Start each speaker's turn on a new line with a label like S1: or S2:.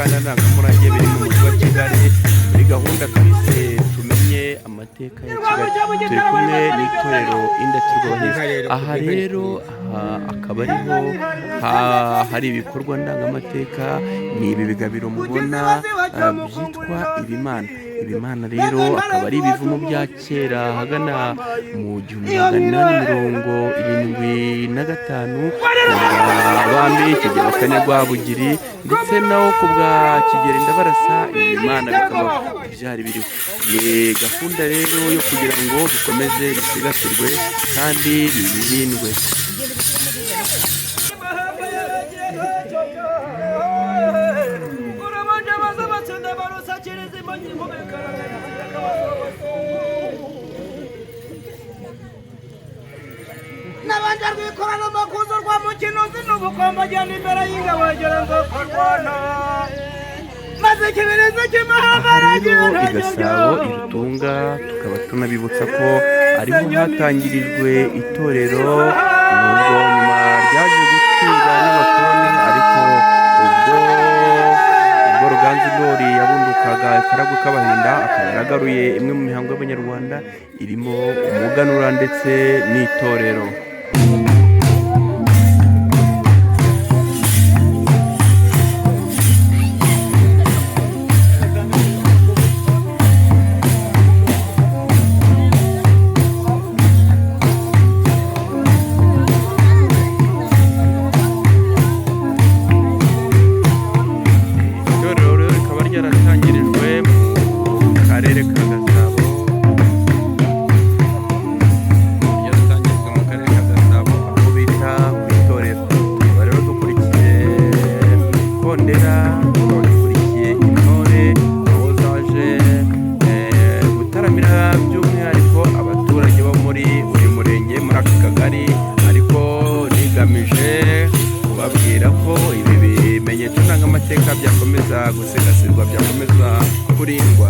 S1: Amateka ndangamurage biri mu mujyi wa Kigali, muri gahunda twise "Tumenye amateka ya Kigali". Turi kumwe n'itorero Indatirwa Abahizi. Aha rero akaba ariho hari ibikorwa ndangamateka. Ni ibi bigabiro mubona byitwa ibimana. Ibimana rero akaba ari ibivumo bya kera, ahagana mu 1875 bami Kigeli Kane Rwabugiri, ndetse naho ku bwa Kigeli Ndabarasa, ibimana bikaba byari biriho. Ni gahunda rero yo kugira ngo bikomeze bisigasirwe kandi birindwe.
S2: Nabanje rwikorana amakuzo rwa mukinozi n'ubukombe, agenda imbere y'ingabo agira ngo kurwana, maze ikibirizi
S1: Aha rero i Gasabo i Rutunga, tukaba tunabibutsa ko ariho hatangirijwe itorero, nubwo nyuma ryaje gucibwa n'abakoloni. Ariko ubwo Ruganzu Ndoli yabundukaga Karagwe k'Abahinda, akaba yaragaruye imwe mu mihango y'Abanyarwanda irimo umuganura ndetse n'itorero. Itorero rero rikaba ryaratangirijwe mu karere ka Gasabo, ryaratangirijwe mu karere ka Gasabo aho bita ku itorero. Tukaba rero dukurikiye ikondera, tukaba dukurikiye intore aho zaje gutaramira by'umwihariko abaturage bo muri uyu murenge, muri aka kagari, ariko rigamije kubabwira ko ibi bimenyetso ndangamateka byakomeza gusigasirwa, byakomeza kurindwa.